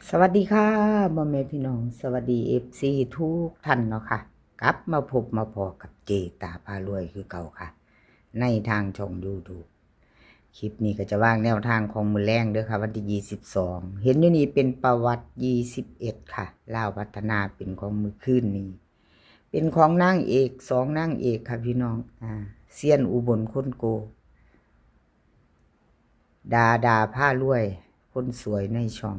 ສະຫວັດດີຄ່ະ ພໍ່ແມ່ພີ່ນ້ອງ ສະຫວັດດີ ເອັຟຊີ ທຸກທ່ານເນາະຄ່ະ. ກັບມາພົບມາພໍ້ກັບເຈຕາພາລວຍຄືເກົ່າຄ່ະ ໃນທາງຊ່ອງ YouTube. ຄລິບນີ້ກໍຈະວາງແນວທາງຂອງມື້ແລງເດີຄ່ະ ວັນທີຊາວສອງ. ເຫັນຢູ່ນີ້ເປັນປະຫວັດຊາວເອັດຄ່ະ ລາວພັດທະນາ ເປັນຂອງມື້ຄືນນີ້ ເປັນຂອງນາງເອກ ສອງນາງເອກຄ່ະພີ່ນ້ອງ ອາ ຊຽນອຸບົນຄົນໂກ ດາດາພາລວຍ ຄົນສວຍໃນຊ່ອງ.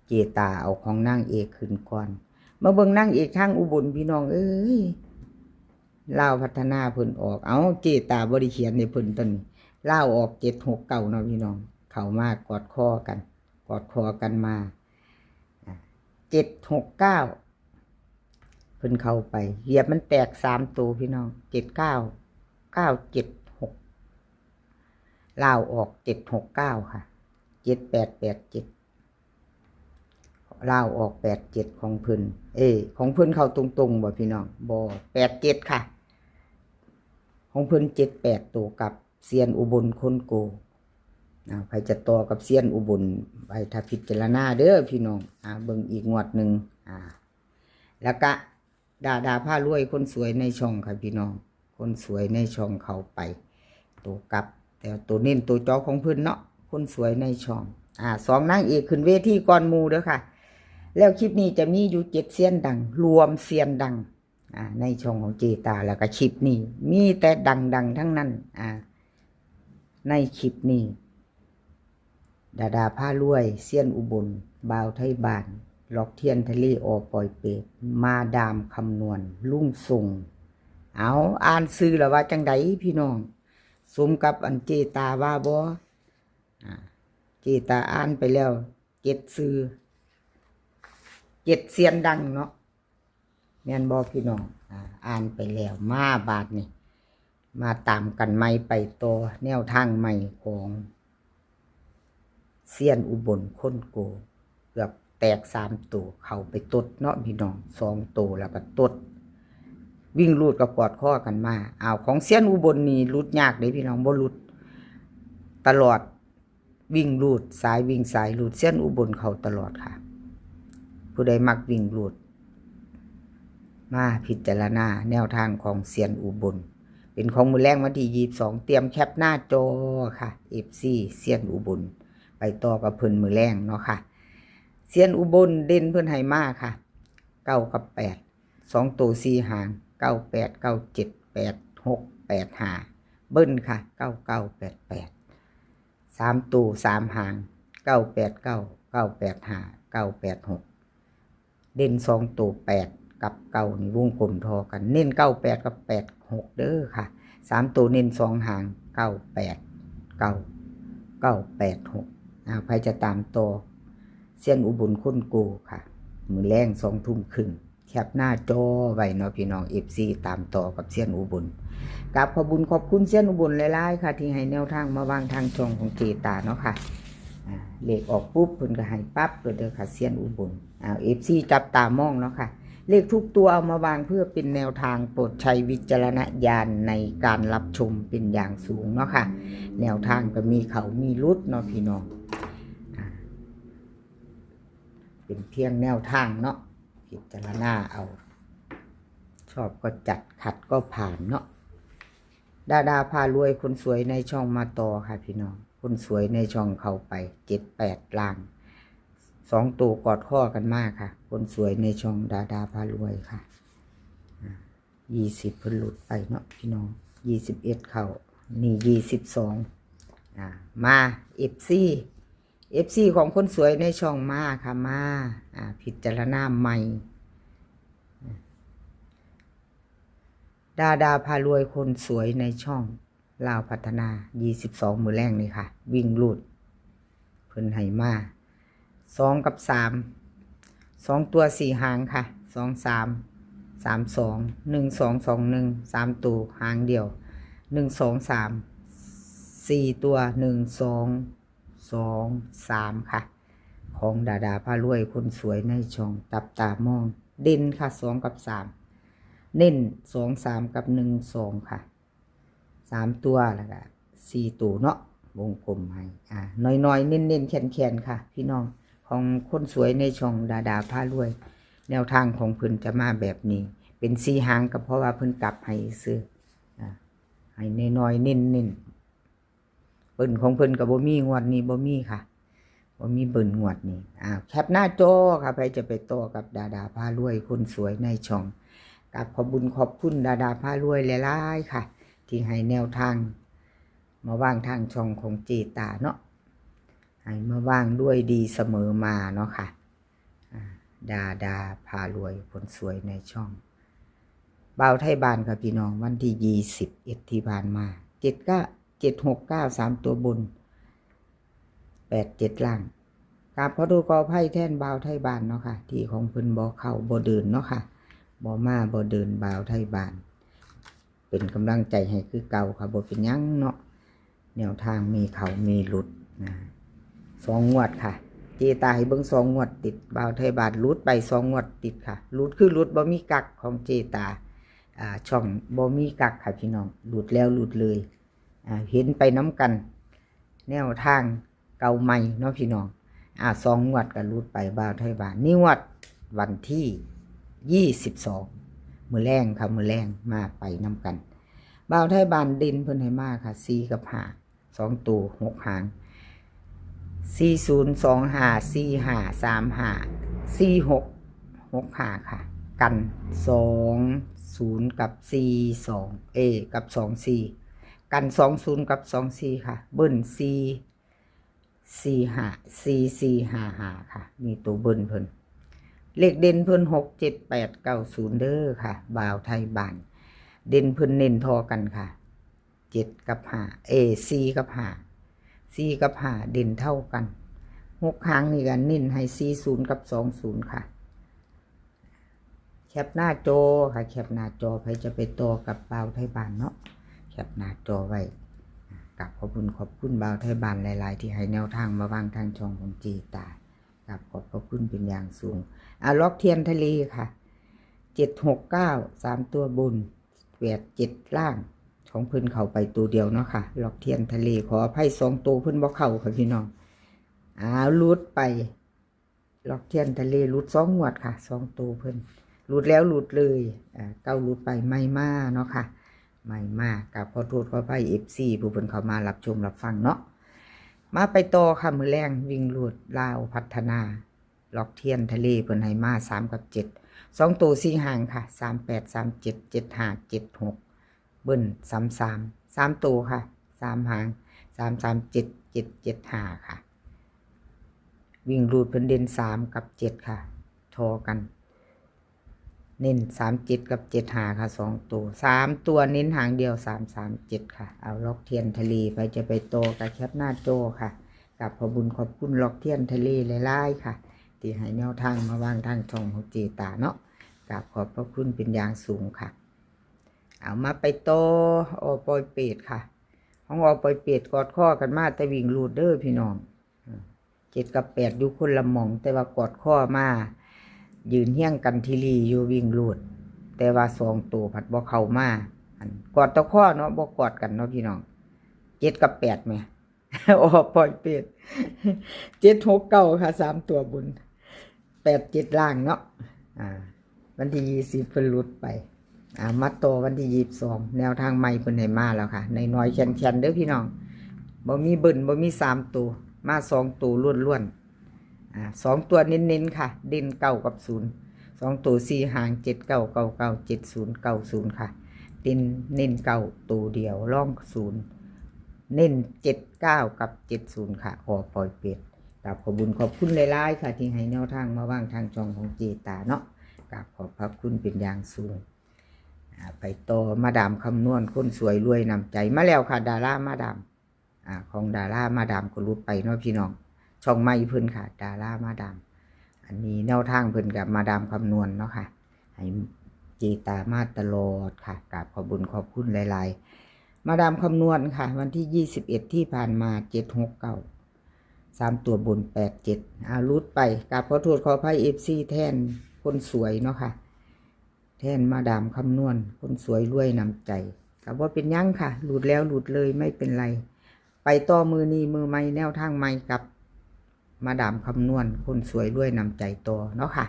ເຈຕາເອົາຂອງນາງເອກຂຶ້ນກ່ອນ. ມາເບິ່ງນາງເອກທາງອຸບົນ ພີ່ນ້ອງເອີຍ ລາວພັດທະນາເພິ່ນອອກ. ເອົ້າ ເຈຕາບໍ່ໄດ້ຂຽນໃຫ້ເພິ່ນຕົວນີ້ ລາວອອກເຈັດຫົກເກົ້າເນາະພີ່ນ້ອງ. ເຂົ້າມາກອດຄໍກັນ ກອດຄໍກັນມາ ອາ ເຈັດຫົກເກົ້າ ເພິ່ນເຂົ້າໄປ ຫຽບມັນແຕກສາມໂຕພີ່ນ້ອງ ເຈັດເກົ້າ ເກົ້າເຈັດຫົກ ລາວອອກເຈັດຫົກເກົ້າຄ່ະ ເຈັດແປດແປດເຈັດ ລາວອອກແປດເຈັດຂອງເພິ່ນ. ເອີ ຂອງເພິ່ນເຂົ້າຕົງໆບໍ່ພີ່ນ້ອງ? ບໍ່ ແປດເຈັດຄ່ະ ຂອງເພິ່ນເຈັດແປດ ໂຕກັບ ຊຽນອຸບົນຄົນໂກ. ອາ ໃຜຈະຕໍ່ກັບຊຽນອຸບົນ ໄວ້ຖ້າພິຈາລະນາເດີພີ່ນ້ອງ. ອາ ເບິ່ງອີກງວດໜຶ່ງ ອາ ແລ້ວກະ ດາດາພາລວຍ ຄົນສວຍໃນຊ່ອງຄ່ະພີ່ນ້ອງ ຄົນສວຍໃນຊ່ອງເຂົ້າໄປ ໂຕກັບ ແຕ່ໂຕເນັ້ນໂຕເຈາະຂອງເພິ່ນເນາະ ຄົນສວຍໃນຊ່ອງ. ອາ ສອງນາງເອກຂຶ້ນເວທີກ່ອນໝູ່ເດີຄ່ະ. ແລ້ວຄລິບນີ້ຈະມີຢູ່ເຈັດຊຽນດັງ ລວມຊຽນດັງ ອາ ໃນຊ່ອງຂອງເຈຕາ ແລ້ວກະຄລິບນີ້ມີແຕ່ດັງໆທັງນັ້ນ ອາ ໃນຄລິບນີ້ ດາດາພາລວຍ ຊຽນອຸບົນ ບ່າວໄທບ້ານ ລັອກທຽນທະເລ ອໍ ປອຍເປດ ມາດາມຄຳນວນ ລຸງຊົງ. ເອົາ ອ່ານຊື່ແລ້ວວ່າຈັ່ງໃດພີ່ນ້ອງ? ສົມກັບອັນເຈຕາວ່າບໍ່? ອາ ເຈຕາອ່ານໄປແລ້ວເຈັດຊື່ ເຈັດຊຽນດັງເນາະ ແມ່ນບໍ່ພີ່ນ້ອງ? ອາ ອ່ານໄປແລ້ວ ມາບາດນີ້ ມາຕາມກັນໃໝ່ ໄປຕໍ່ແນວທາງໃໝ່ຂອງຊຽນອຸບົນຄົນໂກ ເກືອບແຕກສາມໂຕ ເຂົ້າໄປຕົດເນາະພີ່ນ້ອງ ສອງໂຕ ແລ້ວກໍຕົດ ວິ່ງຮູດກໍກອດຄໍກັນມາ. ອ້າວ ຂອງຊຽນອຸບົນນີ້ຫຼຸດຍາກເດ້ພີ່ນ້ອງ ບໍ່ຫຼຸດ ຕະຫຼອດ ວິ່ງຮູດ ສາຍວິ່ງສາຍຮູດ ຊຽນອຸບົນເຂົ້າຕະຫຼອດຄ່ະ. ຜູ້ໃດມັກວິ່ງຮູດ ມາພິຈາລະນາແນວທາງຂອງຊຽນອຸບົນ ເປັນຂອງມື້ແລງວັນທີຊາວສອງ. ຕຽມແຄປໜ້າຈໍຄ່ະ ເອັຟຊີ ຊຽນອຸບົນ ໄປຕໍ່ກັບເພິ່ນມື້ແລງເນາະຄ່ະ. ຊຽນອຸບົນເດັ່ນເພິ່ນໃຫ້ມາຄ່ະ ເກົ້າກັບແປດ ສອງໂຕສີ່ຫາງ ເກົ້າແປດ ເກົ້າເຈັດ ແປດຫົກ ແປດຫ້າ ເບິ້ນຄ່ະ ເກົ້າເກົ້າ ແປດແປດ ສາມໂຕສາມຫາງ ເກົ້າແປດເກົ້າ ເກົ້າແປດຫ້າ ເກົ້າແປດຫົກ. ເດັ່ນສອງໂຕ ແປດກັບເກົ້ານີ້ວົງກົມທໍ່ກັນ ເນັ້ນເກົ້າແປດກັບແປດຫົກເດີຄ່ະ. ສາມໂຕເນັ້ນສອງຫາງ ເກົ້າແປດເກົ້າ ເກົ້າແປດຫົກ. ອາ ໃຜຈະຕາມຕໍ່ຊຽນອຸບົນຄົນໂກຄ່ະ ມື້ແລງສອງທຸ່ມຄຶ່ງ ແຄປໜ້າຈໍໄວ້ເນາະພີ່ນ້ອງ ເອັຟຊີ ຕາມຕໍ່ກັບຊຽນອຸບົນ. ກາບຂອບບຸນຂອບຄຸນຊຽນອຸບົນຫຼາຍໆຄ່ະ ທີ່ໃຫ້ແນວທາງມາວາງທາງຊ່ອງຂອງເຈຕາເນາະຄ່ະ. ອາ ເລກອອກປຸບ ເພິ່ນກໍໃຫ້ປັບໂລດເດີຄ່ະ ຊຽນອຸບົນ. ອາ ເອັຟຊີ ຈັບຕາມອງເນາະຄ່ະ ເລກທຸກຕົວເອົາມາວາງເພື່ອເປັນແນວທາງ ໂປດໃຊ້ວິຈາລະນະຍານໃນການຮັບຊົມເປັນຢ່າງສູງເນາະຄ່ະ. ແນວທາງກໍມີເຂົ້າມີຫຼຸດເນາະພີ່ນ້ອງ ອາ ເປັນພຽງແນວທາງເນາະ ພິຈາລະນາເອົາ ຊອບກໍຈັດ ຂັດກໍຜ່ານເນາະ. ດາດາພາລວຍ ຄົນສວຍໃນຊ່ອງມາຕໍ່ຄ່ະພີ່ນ້ອງ ຄົນສວຍໃນຊ່ອງເຂົ້າໄປເຈັດແປດລ່າງ ສອງໂຕກອດຄໍກັນມາຄ່ະ ຄົນສວຍໃນຊ່ອງດາດາພາລວຍຄ່ະ. ອາ ຊາວເພິ່ນຫຼຸດໄປເນາະພີ່ນ້ອງ ຊາວເອັດເຂົ້າ ນີ້ຊາວສອງ. ອາ ມາ ເອັຟຊີ ເອັຟຊີ ຂອງຄົນສວຍໃນຊ່ອງມາຄ່ະ ມາ ອາ ພິຈາລະນາໃໝ່. ດາດາພາລວຍ ຄົນສວຍໃນຊ່ອງລາວພັດທະນາ ຊາວສອງ ມື້ແລງນີ້ຄ່ະ ວິ່ງຮູດ ເພິ່ນໃຫ້ມາ ສອງກັບສາມ ສອງຕົວສີ່ຫາງຄ່ະ ສອງສາມ ສາມສອງ ໜຶ່ງສອງ ສອງໜຶ່ງ ສາມໂຕຫາງດຽວ ໜຶ່ງສອງສາມ ສີ່ຕົວ ໜຶ່ງສອງ ສອງສາມຄ່ະ ຂອງດາດາພາລວຍ ຄົນສວຍໃນຊ່ອງ ຈັບຕາມອງ ເດັ່ນຄ່ະ ສອງກັບສາມ ເນັ້ນ ສອງສາມ ກັບ ໜຶ່ງສອງຄ່ະ ສາມຕົວ ແລ້ວກະສີ່ໂຕເນາະ ວົງກົມໃຫ້ ອາ ນ້ອຍໆ ເນັ້ນໆ ແຂນໆ ຄ່ະພີ່ນ້ອງ. ຂອງຄົນສວຍໃນຊ່ອງດາດາພາລວຍ ແນວທາງຂອງເພິ່ນຈະມາແບບນີ້ ເປັນສີ່ຫາງ ກໍເພາະວ່າເພິ່ນກັບໃຫ້ຊື່ ອາ ໃຫ້ນ້ອຍໆ ເນັ້ນໆ ເບິ່ນຂອງເພິ່ນກໍບໍ່ມີ ງວດນີ້ບໍ່ມີຄ່ະ ບໍ່ມີເບິ່ນງວດນີ້. ອາ ແຄປໜ້າຈໍຄ່ະ ໃຜຈະໄປຕໍ່ກັບດາດາພາລວຍ ຄົນສວຍໃນຊ່ອງ. ກາບຂອບບຸນຂອບຄຸນດາດາພາລວຍຫຼາຍໆ ຄ່ະ ທີ່ໃຫ້ແນວທາງມາວາງທາງຊ່ອງຂອງເຈຕາເນາະ ໃຫ້ມາວາງດ້ວຍດີສະເໝີມາເນາະຄ່ະ. ອາ ດາດາພາລວຍ ຄົນສວຍໃນຊ່ອງ ບ່າວໄທບ້ານຄ່ະພີ່ນ້ອງ ວັນທີຊາວເອັດ ທີ່ຜ່ານມາ ເຈັດເກົ້າ ເຈັດຫົກເກົ້າ ສາມຕົວບົນ ແປດເຈັດລ່າງ. ກາບຂໍໂທດຂໍອະໄພແທນບ່າວໄທບ້ານເນາະຄ່ະ ທີ່ຂອງເພິ່ນບໍ່ເຂົ້າບໍ່ເດີນເນາະຄ່ະ ບໍ່ມາບໍ່ເດີນ ບ່າວໄທບ້ານ ເປັນກຳລັງໃຈໃຫ້ຄືເກົ່າຄ່ະ ບໍ່ເປັນຫຍັງເນາະ ແນວທາງມີເຂົ້າມີຫຼຸດນະ ສອງງວດຄ່ະ ເຈຕາໃຫ້ເບິ່ງສອງງວດຕິດ ບ່າວໄທບ້ານຫຼຸດໄປສອງງວດຕິດຄ່ະ ຫຼຸດຄືຫຼຸດ ບໍ່ມີກັກຂອງເຈຕາ ອາ ຊ່ອງບໍ່ມີກັກຄ່ະພີ່ນ້ອງ ຫຼຸດແລ້ວຫຼຸດເລີຍ. ອາ ເຫັນໄປນຳກັນ ແນວທາງເກົ່າໃໝ່ເນາະພີ່ນ້ອງ. ອາ ສອງງວດກໍຫຼຸດໄປ ບ່າວໄທບ້ານ ນີ້ງວດວັນທີຊາວສອງ ມື້ແລງຄ່ະ ມື້ແລງມາໄປນຳກັນ. ບ່າວໄທບ້ານເດັ່ນເພິ່ນໃຫ້ມາຄ່ະ ສີ່ກັບຫ້າ ສອງໂຕ ຫົກຫາງ ສີ່ສູນ ສອງຫ້າ ສີ່ຫ້າ ສາມຫ້າ ສີ່ຫົກ ຫົກຫ້າຄ່ະ ກັນສອງສູນກັບສີ່ສອງ ເອ ກັບສອງສີ່ ກັນສອງສູນກັບສອງສີ່ຄ່ະ ເບິ້ນສີ່ສີ່ຫ້າ ສີ່ສີ່ຫ້າຫ້າຄ່ະ ມີໂຕເບິ້ນເພິ່ນ. ເລກເດັ່ນເພິ່ນ ຫົກເຈັດແປດເກົ້າສູນ ເດີຄ່ະ ບ່າວໄທບ້ານ ເດັ່ນເພິ່ນເນັ້ນທໍ່ກັນຄ່ະ ເຈັດກັບຫ້າ ເອ ສີ່ກັບຫ້າ ສີ່ກັບຫ້າເດັ່ນເທົ່າກັນ. ຫົກຫາງນີ້ກໍເນັ້ນໃຫ້ສີ່ສູນກັບສອງສູນຄ່ະ. ແຄປໜ້າຈໍຄ່ະ ແຄປໜ້າຈໍ ໃຜຈະໄປຕໍ່ກັບບ່າວໄທບ້ານເນາະ ແຄປໜ້າຈໍໄວ້. ກາບຂອບຄຸນຂອບຄຸນບ່າວໄທບ້ານຫຼາຍໆ ທີ່ໃຫ້ແນວທາງມາວາງທາງຊ່ອງຂອງເຈຕາ ກາບຂອບພະຄຸນເປັນຢ່າງສູງ. ອາ ລັອກທຽນທະເລຄ່ະ ເຈັດຫົກເກົ້າ ສາມຕົວບົນ ແປດເຈັດລ່າງ ຂອງເພິ່ນເຂົ້າໄປໂຕດຽວເນາະຄ່ະ ລັອກທຽນທະເລ. ຂໍອະໄພ ສອງໂຕເພິ່ນບໍ່ເຂົ້າຄ່ະພີ່ນ້ອງ ອາ ຫຼຸດໄປ. ລັອກທຽນທະເລຫຼຸດສອງງວດຄ່ະ ສອງໂຕເພິ່ນ ຫຼຸດແລ້ວຫຼຸດເລີຍ ອາ ເກົ່າຫຼຸດໄປ ໃໝ່ມາເນາະຄ່ະ ໃໝ່ມາ. ກາບຂໍໂທດຂໍອະໄພ ເອັຟຊີ ຜູ້ເພິ່ນເຂົ້າມາຮັບຊົມຮັບຟັງເນາະ. ມາໄປຕໍ່ຄ່ະ ມື້ແລງ ວິ່ງຮູດລາວພັດທະນາ ລັອກທຽນທະເລເພິ່ນໃຫ້ມາສາມກັບເຈັດ ສອງໂຕສີ່ຫາງຄ່ະ ສາມແປດ ສາມເຈັດ ເຈັດຫ້າ ເຈັດຫົກ ເບິ້ນ ສາມສາມ ສາມໂຕຄ່ະ ສາມຫາງ ສາມສາມເຈັດ ເຈັດເຈັດຫ້າຄ່ະ. ວິ່ງຮູດເພິ່ນເດັ່ນສາມກັບເຈັດຄ່ະ ທໍ່ກັນ ເນັ້ນສາມເຈັດກັບເຈັດຫ້າຄ່ະ ສອງໂຕ. ສາມຕົວເນັ້ນຫາງດຽວ ສາມສາມເຈັດຄ່ະ. ເອົາ ລັອກທຽນທະເລ ໃຜຈະໄປຕໍ່ກໍແຄປໜ້າຈໍຄ່ະ. ກາບຂອບບຸນຂອບຄຸນລັອກທຽນທະເລຫຼາຍໆຄ່ະ ທີ່ໃຫ້ແນວທາງມາວາງທາງຊ່ອງຂອງເຈຕາເນາະ ກາບຂອບພະຄຸນເປັນຢ່າງສູງຄ່ະ. ເອົາ ມາໄປຕໍ່ ອໍ ປອຍເປດຄ່ະ. ຂອງ ອໍ ປອຍເປດ ກອດຄໍກັນມາແຕ່ວິ່ງຮູດເດີພີ່ນ້ອງ. ເຈັດກັບແປດຢູ່ຄົນລະໝ່ອງ ແຕ່ວ່າກອດຄໍມາ ຢືນຮຽງກັນທີ່ລີຢູ່ວິ່ງຮູດ ແຕ່ວ່າສອງໂຕພັດບໍ່ເຂົ້າມາ. ອັນ ກອດແຕ່ຄໍເນາະ ບໍ່ກອດກັນເນາະພີ່ນ້ອງ. ເຈັດກັບແປດແໝ່ ອໍ ປອຍເປດ ເຈັດຫົກເກົ້າຄ່ະ ສາມຕົວບົນ ແປດເຈັດລ່າງເນາະ. ອາ ວັນທີຊາວເອັດເພິ່ນຫຼຸດໄປ. ອາ ມາຕໍ່ວັນທີຊາວສອງ ແນວທາງໃໝ່ເພິ່ນໃຫ້ມາແລ້ວຄ່ະ ນ້ອຍໆແຂນໆເດີພີ່ນ້ອງ. ບໍ່ມີເບິ້ນ ບໍ່ມີສາມໂຕ ມາສອງໂຕລ້ວນໆ. ອາ ສອງຕົວເນັ້ນໆຄ່ະ ເດັ່ນເກົ້າກັບສູນ ສອງໂຕສີ່ຫາງ ເຈັດເກົ້າ ເກົ້າເກົ້າ ເຈັດສູນ ເກົ້າສູນຄ່ະ. ເດັ່ນເນັ້ນເກົ້າໂຕດຽວ ລອງສູນ ເນັ້ນເຈັດເກົ້າກັບເຈັດສູນຄ່ະ ອໍ ປອຍເປດ. ກາບຂອບບຸນຂອບຄຸນຫຼາຍໆຄ່ະ ທີ່ໃຫ້ແນວທາງມາວາງທາງຊ່ອງຂອງເຈຕາເນາະ ກາບຂອບພະຄຸນເປັນຢ່າງສູງ. ອາ ໄປຕໍ່ມາດາມຄຳນວນ ຄົນສວຍລວຍນ້ຳໃຈ ມາແລ້ວຄ່ະ ດາລາມາດາມ. ອາ ຂອງດາລາມາດາມກໍຫຼຸດໄປເນາະພີ່ນ້ອງ ຊ່ອງໃໝ່ເພິ່ນຄ່ະ ດາລາມາດາມ. ອັນນີ້ແນວທາງເພິ່ນກັບມາດາມຄຳນວນເນາະຄ່ະ ໃຫ້ເຈຕາມາຕະຫຼອດຄ່ະ ກາບຂອບບຸນຂອບຄຸນຫຼາຍໆ. ມາດາມຄຳນວນຄ່ະ ວັນທີຊາວເອັດທີ່ຜ່ານມາ ເຈັດຫົກເກົ້າ ສາມຕົວບົນ ແປດເຈັດ ອາ ຫຼຸດໄປ. ກາບຂໍໂທດຂໍອະໄພ ເອັຟຊີ ແທນຄົນສວຍເນາະຄ່ະ ແທນມາດາມຄຳນວນ ຄົນສວຍລວຍນ້ຳໃຈ. ກໍບໍ່ເປັນຫຍັງຄ່ະ ຫຼຸດແລ້ວຫຼຸດເລີຍ ໄມ່ເປັນໄລ. ໄປຕໍ່ມື້ນີ້ມື້ໃໝ່ ແນວທາງໃໝ່ກັບ ມາດາມຄຳນວນ ຄົນສວຍລວຍນ້ຳໃຈຕໍ່ເນາະຄ່ະ.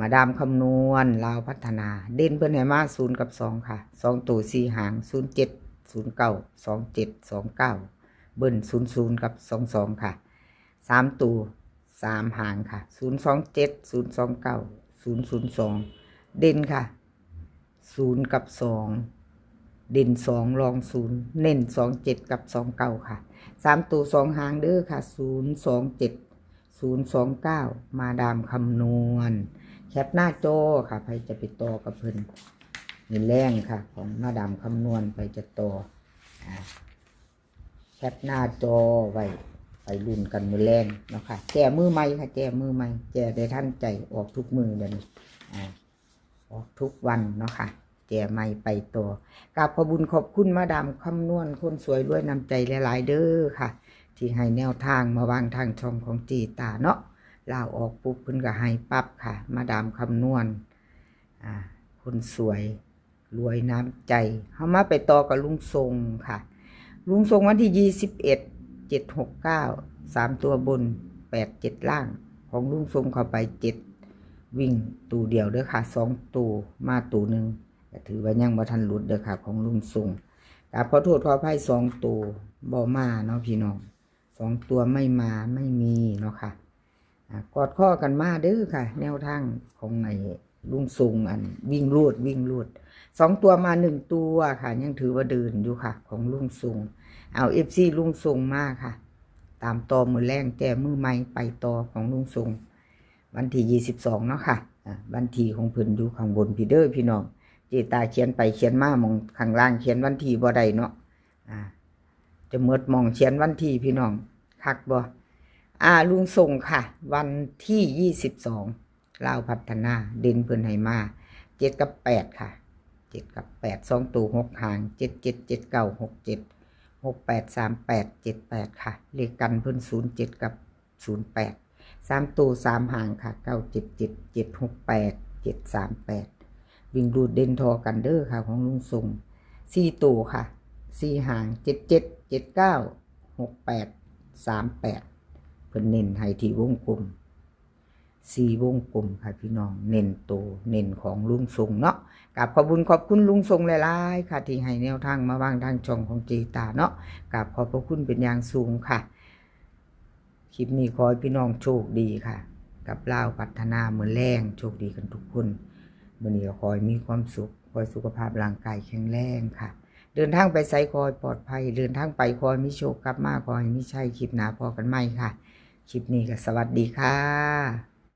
ມາດາມຄຳນວນ ລາວພັດທະນາ ເດັ່ນເພິ່ນໃຫ້ມາສູນກັບສອງຄ່ະ. ສອງໂຕສີ່ຫາງ ສູນເຈັດ ສູນເກົ້າ ສອງເຈັດ ສອງເກົ້າ ເບິ້ນ ສູນສູນ ກັບ ສອງສອງຄ່ະ. ສາມໂຕສາມຫາງຄ່ະ ສູນສອງເຈັດ ສູນສອງເກົ້າ ສູນສູນສອງ ເດັ່ນຄ່ະ ສູນກັບສອງ ເດັ່ນສອງ ລອງສູນ ເນັ້ນສອງເຈັດກັບສອງເກົ້າຄ່ະ. ສາມໂຕສອງຫາງເດີຄ່ະ ສູນສອງເຈັດ ສູນສອງເກົ້າ ມາດາມຄຳນວນ. ແຄປໜ້າຈໍຄ່ະ ໃຜຈະໄປຕໍ່ກັບເພິ່ນມື້ແລງຄ່ະ ຂອງມາດາມຄຳນວນ ໃຜຈະຕໍ່ ອາ ແຄປໜ້າຈໍໄວ້ ໄປລຸ້ນກັນມື້ແລງເນາະຄ່ະ. ແຈ້ມືໃໝ່ຄ່ະ ແຈ້ມືໃໝ່ ແຈ້ໄດ້ທັນໃຈ ອອກທຸກມື້ດຽວນີ້ ອາ ອອກທຸກວັນເນາະຄ່ະ ແຈ້ໃໝ່ໄປຕໍ່. ກາບຂອບບຸນຂອບຄຸນມາດາມຄຳນວນ ຄົນສວຍລວຍນ້ຳໃຈຫຼາຍໆເດີຄ່ະ ທີ່ໃຫ້ແນວທາງມາວາງທາງຊ່ອງຂອງເຈຕາເນາະ. ລາວອອກປຸບເພິ່ນກໍໃຫ້ປັບຄ່ະ ມາດາມຄຳນວນ ອາ ຄົນສວຍ ລວຍນ້ຳໃຈ. ເຮົາມາໄປຕໍ່ກັບລຸງຊົງຄ່ະ. ລຸງຊົງວັນທີຊາວເອັດ ເຈັດຫົກເກົ້າ ສາມຕົວບົນ ແປດເຈັດລ່າງ ຂອງລຸງຊົງເຂົ້າໄປເຈັດ ວິ່ງໂຕດຽວເດີຄ່ະ ສອງໂຕມາໂຕໜຶ່ງ ກໍຖືວ່າຍັງບໍ່ທັນຫຼຸດເດີຄ່ະ ຂອງລຸງຊົງ. ກາບຂໍໂທດຂໍອະໄພ ສອງໂຕບໍ່ມາເນາະພີ່ນ້ອງ ສອງຕົວໄມ່ມາໄມ່ມີເນາະຄ່ະ. ອາ ກອດຄໍກັນມາເດີຄ່ະ ແນວທາງຂອງໄອ້ລຸງຊົງ ອັນ ວິ່ງໂລດ ວິ່ງໂລດ ສອງຕົວມາໜຶ່ງຕົວຄ່ະ ຍັງຖືວ່າເດີນຢູ່ຄ່ະ ຂອງລຸງຊົງ. ເອົາ ເອັຟຊີ ລຸງຊົງມາຄ່ະ ຕາມຕໍ່ມື້ແລງ ແຈ້ມືໃໝ່ໄປຕໍ່ຂອງລຸງຊົງ ວັນທີຊາວສອງເນາະຄ່ະ. ອາ ວັນທີຂອງເພິ່ນຢູ່ຂ້າງບົນພີ້ເດີພີ່ນ້ອງ. ເຈຕາຂຽນໄປຂຽນມາ ໝ່ອງຂ້າງລ່າງຂຽນວັນທີບໍ່ໄດ້ເນາະ. ອາ ຈະໝົດໝ່ອງຂຽນວັນທີພີ່ນ້ອງ ຄັກບໍ່? ອາ ລຸງຊົງຄ່ະ ວັນທີຊາວສອງ ລາວພັດທະນາ ເດັ່ນເພິ່ນໃຫ້ມາເຈັດກັບແປດຄ່ະ ເຈັດກັບແປດ ສອງໂຕຫົກຫາງ ເຈັດເຈັດ ເຈັດເກົ້າ ຫົກເຈັດ ຫົກແປດ ສາມແປດ ເຈັດແປດຄ່ະ. ເລກກັນເພິ່ນ ສູນເຈັດກັບ ສູນແປດ ສາມໂຕສາມຫາງຄ່ະ ເກົ້າເຈັດເຈັດ ເຈັດຫົກແປດ ເຈັດສາມແປດ. ວິ່ງຮູດເດັ່ນທໍ່ກັນເດີຄ່ະ ຂອງລຸງຊົງ ສີ່ໂຕຄ່ະ ສີ່ຫາງ ເຈັດເຈັດ ເຈັດເກົ້າ ຫົກແປດ ສາມແປດ. ເພິ່ນເນັ້ນໃຫ້ທີ່ວົງກົມ ສີ່ວົງກົມຄ່ະພີ່ນ້ອງ ເນັ້ນໂຕເນັ້ນຂອງລຸງຊົງເນາະ. ກາບຂອບບຸນຂອບຄຸນລຸງຊົງຫຼາຍໆຄ່ະ ທີ່ໃຫ້ແນວທາງມາວາງທາງຊ່ອງຂອງເຈຕາເນາະ. ກາບຂອບພະຄຸນເປັນຢ່າງສູງຄ່ະ. ຄລິບນີ້ຂໍໃຫ້ພີ່ນ້ອງໂຊກດີຄ່ະ ກັບລາວພັດທະນາມື້ແລງ ໂຊກດີກັນທຸກຄົນ. ມື້ນີ້ກໍຂໍໃຫ້ມີຄວາມສຸກ ຂໍໃຫ້ສຸຂະພາບຮ່າງກາຍແຂງແຮງຄ່ະ. ເດີນທາງໄປໃສຂໍໃຫ້ປອດໄພ ເດີນທາງໄປຂໍໃຫ້ມີໂຊກ ກັບມາຂໍໃຫ້ມີໄຊ. ຄລິບໜ້າພໍ້ກັນໃໝ່ຄ່ະ. ຄລິບນີ້ກໍສະຫວັດດີຄ່ະ.